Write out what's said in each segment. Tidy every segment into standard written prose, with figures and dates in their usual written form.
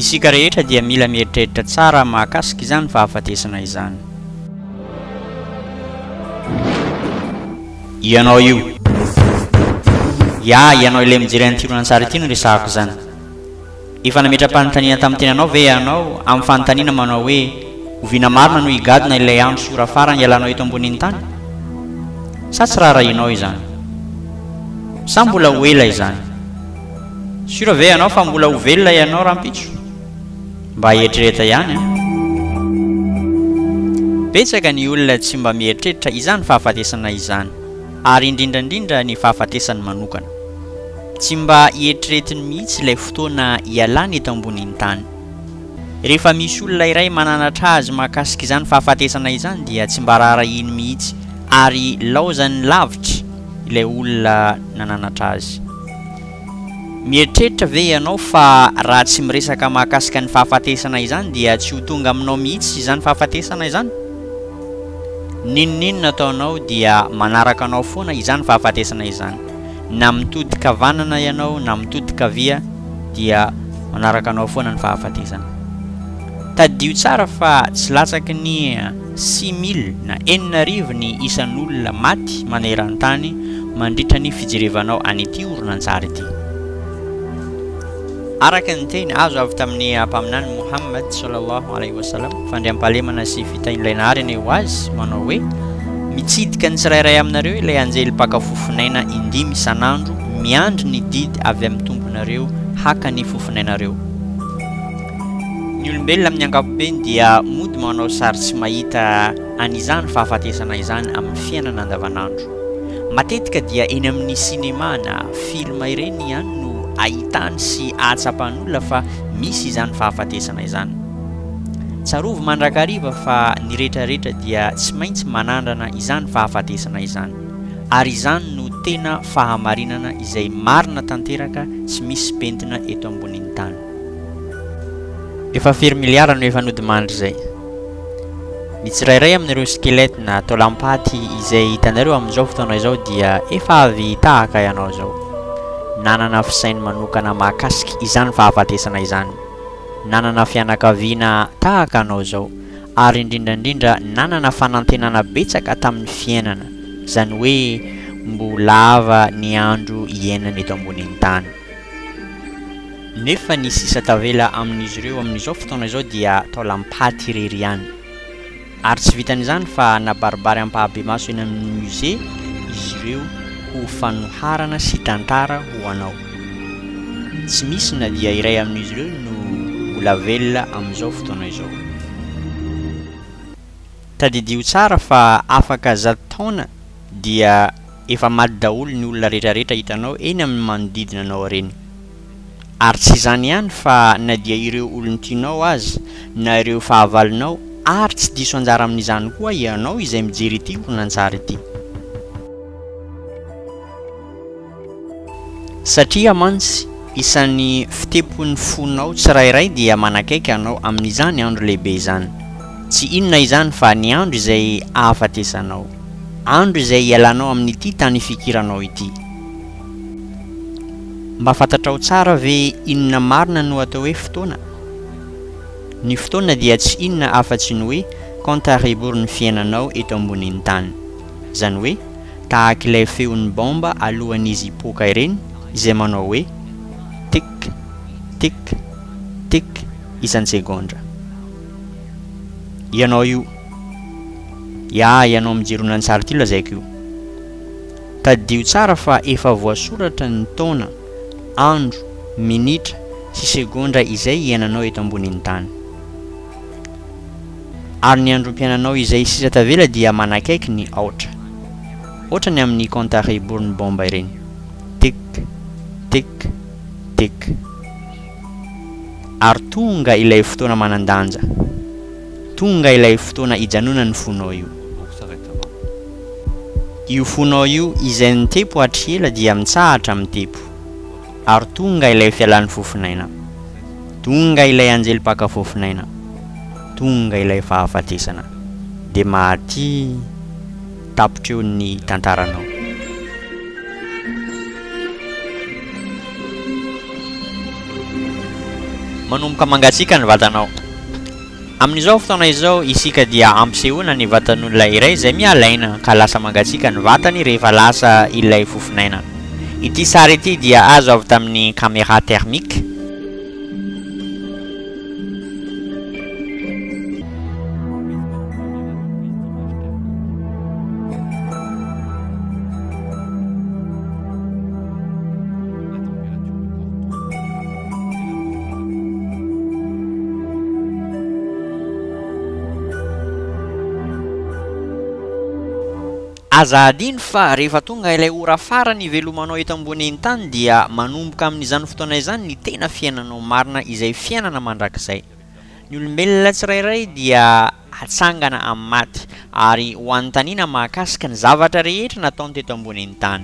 Isika rehetra dia mila mieritreritra tsara mahakasika izany fahafatesana izany. Ianao io. Ya, ianao ilay mijery an'ity horonantsary ity no resahako izany. Efa nametra-panontaniana tamin'ny tenanao ve ianao amin'ny fanontaniana manao hoe, Oviana marina no higadona ilay andro sy ora farany hialanao eto ambonin'ny tany? Sa tsy raharahianao izany? Sa mbola ho ela izany? Sûr ve ianao fa mbola ho velona ianao rahampitso? Mba eritrereta ihany an! Betsaka ny olona tsy mba mieritreritra izany fahafatesana izany, ary indrindra indrindra ny fahafatesany manokana. Tsy mba eritreretiny mihitsy ilay fotoana hialany eto ambonin'ny tany. Rehefa misy olona iray mananatra azy mahakasika izany fahafatesana izany dia tsy mba raharahiany mihitsy ary laozany lavitra ilay olona nananatra azy. Mieritreritra ve ianao fa raha tsy miresaka mahakasika ny fahafatesana izany dia tsy ho tonga aminao mihitsy izany fahafatesana izany? N'inon'inona ataonao dia manaraka anao foana izany fahafatesana izany. Na mitodika havanana ianao na mitodika havia dia manaraka anao foana ny fahafatesana. Tadidio tsara fa tsy latsaky ny 6000 na 6000 ny isan'olona maty maneran-tany mandritra ny fijerevanao an'ity horonantsary ity. Araka ny teny azo avy tamin'ny Mpaminany Muhammad, Sallallahu alaihi wa sallam, fandriampahalemana sy fitahian'ilay Nahary anie ho azy, manao hoe, Mitsidika ny tsirairay aminareo ilay anjely mpaka fofon'aina indimy isan'andro miandry ny didy avy amin'ny Tomponareo haka ny fofon'ainareo. Ny olombelona amin'ny ankapobeny dia mody manao sary tsy mahita an'izany fahafatesana izany amin'ny fiainana andavanandro. Matetika dia eny amin'ny sinema na film ireny ihany no ahitany sy ahatsapan'olona fa misy izany fahafatesana izany. Tsarovy mandrakariva fa ny rehetrarehetra dia tsy maintsy manandrana izany fahafatesana izany, ary izany no tena fahamarinana izay marina tanteraka tsy misy pentina eto ambonin'ny tany. Efa firy miliara no efa nodimandry izay? Ny tsirairay amin'ireo squelette na taolam-paty izay hitanareo amin'izao fotoana izao dia efa avy tahaka ianao izao. Nanana fisainy manokana mahakasika izany fahafatesana izany. Nanana fianakaviana tahaka anao izao, ary indrindra indrindra nanana fanantenana betsaka tamin'ny fiainana, izany hoe mbo lava ny andro iainana eto ambonin'ny tany. Nefa ny sisa tavela amin'izy ireo amin'izao fotoana izao dia taolam-paty irery ihany. Ary tsy vitan'izany fa nabaribary ampahabemaso eny amin'ny musée izy ireo ho fanoharana sy tantara ho anao. Tsy misy na dia iray amin'izy ireo no mbola velona amin'izao fotoana izao. Tadidio tsara fa afaka zato taona dia efa maty daholo ny olona rehetrarehetra hitanao eny amin'ny manodidina anao ireny. Ary tsy izany ihany fa na dia ireo olon-tianao aza, na ireo fahavalonao ary tsy diso anjara amin'izany koa ianao izay mijery ity horonantsary ity. Satria mantsy isan'ny fitepon'ny fonao tsirairay dia manakaiky anao amin'izany andro lehibe izany. Tsy inona izany fa ny andro izay ahafatesanao. Andro izay hialanao amin'ity tany ifikiranao ity. Mba fantatrao tsara ve inona marina no atao hoe fotoana? Ny fotoana dia tsy inona afa-tsy ny hoe compte à rebours ny fiainanao eto ambonin'ny tany. Izany hoe tahaka ilay feon'ny baomba alohan'izy hipoaka ireny izay manao hoe tic tic tic isan-tsegondra. Ianao io. Ya, ianao mijery horonantsary ity lazaiko io. Tadidio tsara fa efa voasoratra ny taona, andro, minitra sy segondra izay iainanao eto ambonin'ny tany. Ary ny androm-piainanao izay sisa tavela dia manakaiky ny aotra. Otrany amin'ny compte à rebours ny bomba ireny. Tic, tic, tic. Ary tonga ilay fotoana manan-danja. Tonga ilay fotoana hijanonan'ny fonao io. Io fonao io izay nitepo hatry ela dia mitsahatra mitepo. Ary tonga ilay fialan'ny fofon'aina. Tonga ilay anjely mpaka fofon'aina. Tonga ilay fahafatesana. Dia maty tapitra eo ny tantaranao. Manomboka mangatsiaka ny vatanao. Amin'izao fotoana izao isika dia ampisehoana ny vatan'olona iray izay miala aina ka lasa mangatsiaka ny vatany rehefa lasa ilay fofon'aina. Ity sary ity dia azo avy tamin'ny caméra thermique. Aza adino fa rehefa tonga ilay ora farany hivelomanao eto ambonin'ny tany dia manomboka amin'izany fotoana izany ny tena fiainanao marina izay fiainana mandrakizay. Ny olombelona tsirairay dia hatsangana amin'ny maty ary ho anontaniana mahakasika ny zavatra rehetra nataony teto ambonin'ny tany.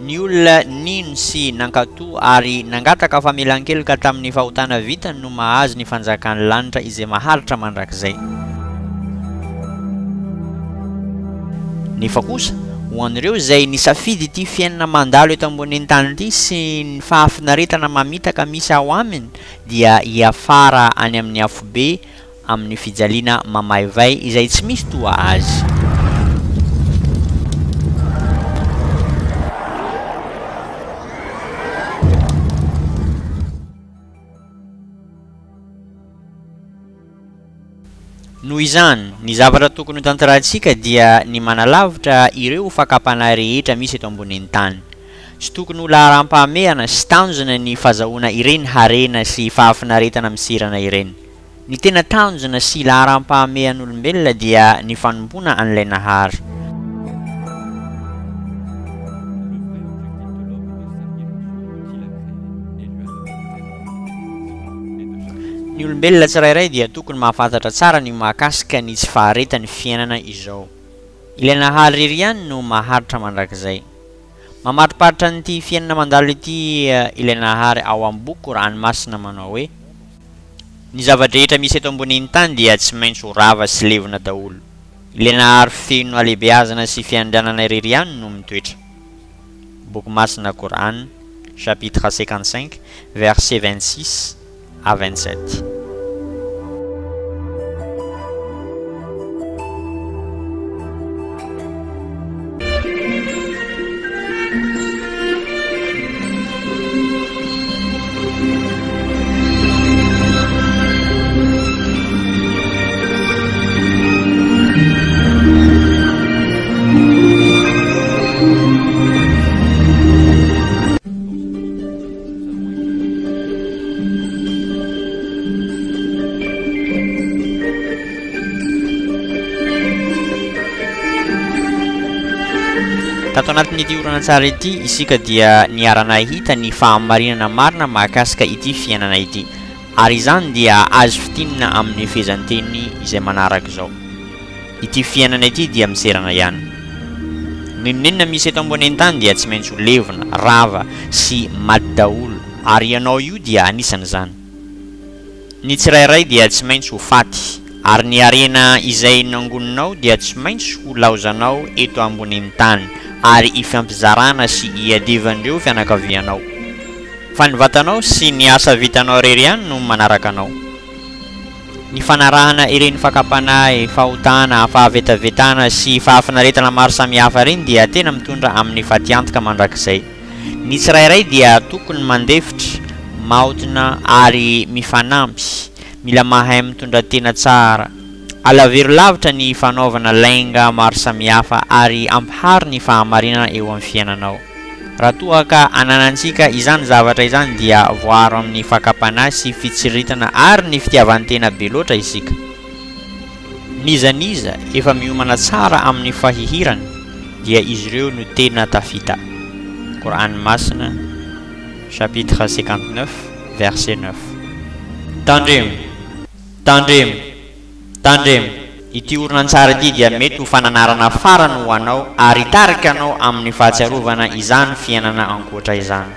Ny olona nino sy nankatò ary nangataka famelan-keloka tamin'ny fahotana vitany no mahazo ny fanjakan'ny lanitra izay maharitra mandrakizay. Nefa kosa, ho an'ireo izay nisafidy ity fiainana mandalo eto ambonin'ny tany ity sy ny fahafinaretana mamitaka misy ao aminy dia hiafara any amin'ny afobe amin'ny fijaliana mamaivay izay tsy misy toa azy. Noho izany, ny zavatra tokony hotanterahintsika dia ny manalavitra ireo fakam-panahy rehetra misy eto ambonin'ny tany. Tsy tokony ho laharam-pahamehana sy tanjona ny fazahoana ireny harena sy fahafinaretana miserana ireny. Ny tena tanjona sy laharam-pahamehan'olombelona dia ny fanompoana an'ilay Nahary. Ny olombelona tsirairay dia tokony mahafantatra tsara ny mahakasika ny tsy faharetan'ny fiainana izao. Ilay Nahary irery ihany no maharitra mandrakizay. Mamariparitra an'ity fiainana mandalo ity ilay Nahary ao amin'ny boky Kor'âny masina manao hoe. Ny zava-drehetra misy eto ambonin'ny tany dia tsy maintsy ho rava sy levona daholo. Ilay Nahary feno halehibeazana sy fiandrianana irery ihany no mitoetra. Boky masina Kor'âny, chapitre 55, versets 26 à 27. Tato anatin'ity horonantsary ity isika dia niara-nahita ny fahamarinana marina mahakasika ity fiainana ity. Ary izany dia azo fintinina amin'ny fehezanteny izay manaraka izao, Ity fiainana ity dia miserana ihany. N'inon'inona misy eto ambonin'ny tany dia tsy maintsy ho levona, rava, sy maty daholo, ary ianao io dia anisan'izany. Ny tsirairay dia tsy maintsy ho faty, ary ny harena izay nangoninao dia tsy maintsy ho laozanao eto ambonin'ny tany, ary ifampizarana sy iadivan'ireo fianakavianao. Fa ny vatanao sy ny asa vitanao irery ihany no manaraka anao. Ny fanarahana ireny fakam-panahy, fahotana, fahavetavetana sy fahafinaretana maro samihafa ireny dia tena mitondra amin'ny fatiantoka mandrakizay. Ny tsirairay dia tokony mandefitra, maotina ary mifanampy. Mila mahay mitondra tena tsara. Alaviro lavitra ny fanaovana lainga maro samihafa ary ampiharo ny fahamarinana eo amin'ny fiainanao. Raha toa ka ananantsika izany zavatra izany dia voaaro amin'ny fakam-panahy sy fitsiriritana ary ny fitiavan-tena be loatra isika. N'iza n'iza efa miomana tsara amin'ny fahihirana dia izy ireo no tena tafita. Kor'âny masina, chapitre 59, verset 9. Tandremo! Tandremo! Tandremo! Ity horonantsary ity dia mety ho fananarana farany ho anao ary hitarika anao amin'ny fahatsiarovana izany fiainana ankoatra izany.